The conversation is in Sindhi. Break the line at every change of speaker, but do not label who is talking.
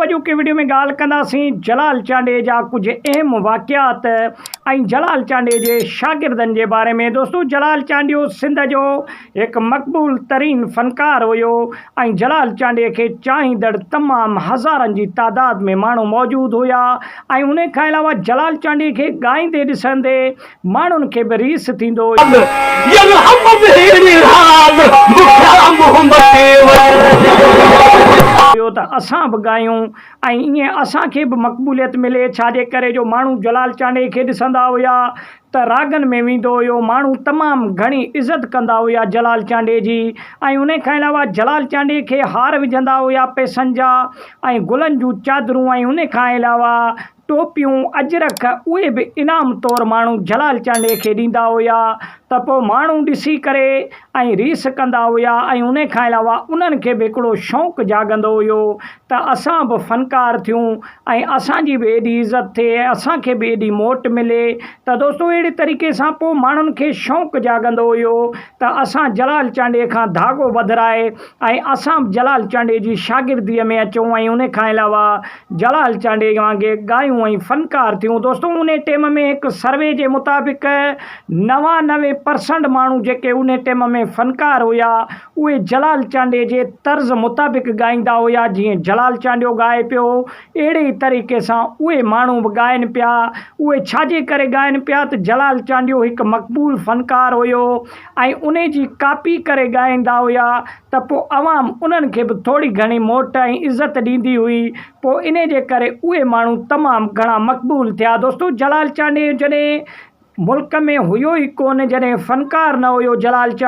اڄوڪي وڊيو ۾ ڳالهه ڪنداسين جلال چانڊيي جا ڪجهه اهم واقعات ۽ جلال چانڊيي جي شاگردن جي باري ۾ دوستو جلال چانڊيو سنڌ جو هڪ مقبول ترين فنڪار هيو ۽ جلال چانڊيي کي چاهيندڙ تمام هزارن جي تعداد ۾ ماڻهو موجود هيا ۽ انهي کان علاوه جلال چانڊيي کي ڳائيندي ڏسندي ماڻهن کي به ريس ٿيندو هيو. هيو ته اسان به ڳايون ۽ ائين اسان کي به مقبوليت ملي ڇاجي ڪري جو ماڻهو جلال چانڊيي کي ڏسندا هيا ته راڳن ۾ ويندو هيو ماڻهو تمام گهڻي عزت ڪندا هيا جلال چانڊيي جي ۽ انهي کان علاوه جلال چانڊيي کي هار وجهندا هيا پئسن جا ۽ گلن جون چادرون ۽ انهي کان علاوه ٽوپيون، اجرڪ اهي به انعام طور ماڻهو جلال چانڊيي کي ڏيندا هيا ته پوء ماڻهو ڏسي ڪري ۽ ريس ڪندا هيا ۽ انهي کان علاوه انهن کي به هڪڙو شوق جاڳندو هيو ته اسان به فنڪار ٿيون ۽ اسان جي به ايڏي عزت ٿئي ۽ اسان کي به ايڏي موٽ ملي ته دوستو اهڙي طريقي سان پوء ماڻهن کي شوق جاڳندو هيو ته اسان جلال چانڊيي کان ڌاڳو ٻڌرائي ۽ اسان به جلال چانڊيي جي شاگرديء ۾ اچون ۽ انهي کان علاوه جلال چانڊيي وانگي ڳايون ۽ فنڪار ٿيون. دوستو انهي ٽيم ۾ هڪ سروي جي مطابق 99 پرسنٽ ماڻهو جيڪي انهي ٽيم ۾ فنڪار هيا اهي جلال چانڊيي جي طرز مطابق ڳائيندا هيا جيئن جلال چانڊيو ڳائي پيو اهڙي ئي طريقي سان اهي ماڻهو به ڳائن پيا اهي ڇاجي ڪري ڳائن پيا ته جلال چانڊيو هڪ مقبول فنڪار هيو ۽ انهي جي ڪاپي ڪري ڳائيندا هيا ته پوء عوام انهن کي به ٿوري گهڻي موٽ ۽ عزت ڏيندي هئي پوء انهي جي ڪري اهي ماڻهو تمام گهڻا مقبول ٿيا دوستو جلال چانڊيو جڏهن ملڪ ۾ هيو ئي ڪونه جڏهن فنڪار نه هيو جلال چانڊيو.